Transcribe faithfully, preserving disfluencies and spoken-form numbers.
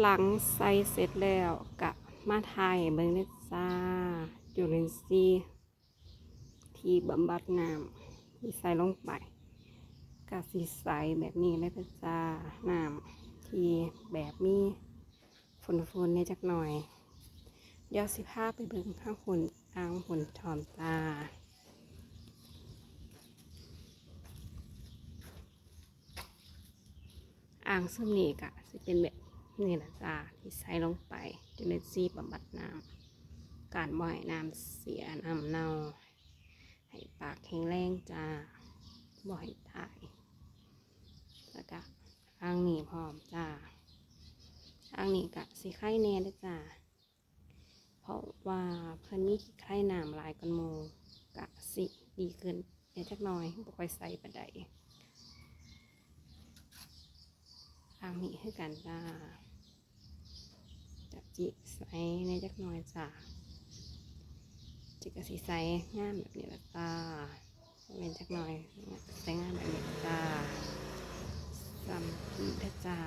หลังใส่เสร็จแล้วก็มาถ่ายเบิ่งเด้อจ้า จุลินทรีย์ที่บำบัดน้ำที่ใส่ลงไป ก็สิใสแบบนี้เลยเด้อจ้า น้ำที่แบบมีฝุ่นๆ เนี่ยจักหน่อย เดี๋ยวสิพาไปเบิ่งข้างฝุ่นอ่างฝุ่นทอมจ้า อ่างซุมนี้ก็สิเป็นแบบนี้นะจ้า ที่ใส่ลงไปจุลินทรีย์บำบัดน้ำ การบ่ให้น้ำเสียน้ำเน่า ให้ปากแข็งแรงจ้า บ่ให้ตาย แล้วก็อ่างนี้พร้อมจ้า อ่างนี้ก็สิไคแน่เด้อจ้า เพราะว่าเพิ่นมีขี้ไคน้ำหลายกว่าหมู่ ก็สิดีขึ้นแน่จักหน่อย บ่ค่อยใสปานใด อ่างนี้คือกันจ้า จะจิใสแน่จักหน่อยจ้า จิก็สิใสงามแบบนี้ละจ้า แม่นจักหน่อย ใสงามแบบนี้จ้า ซ้ำอีกเด้อจ้า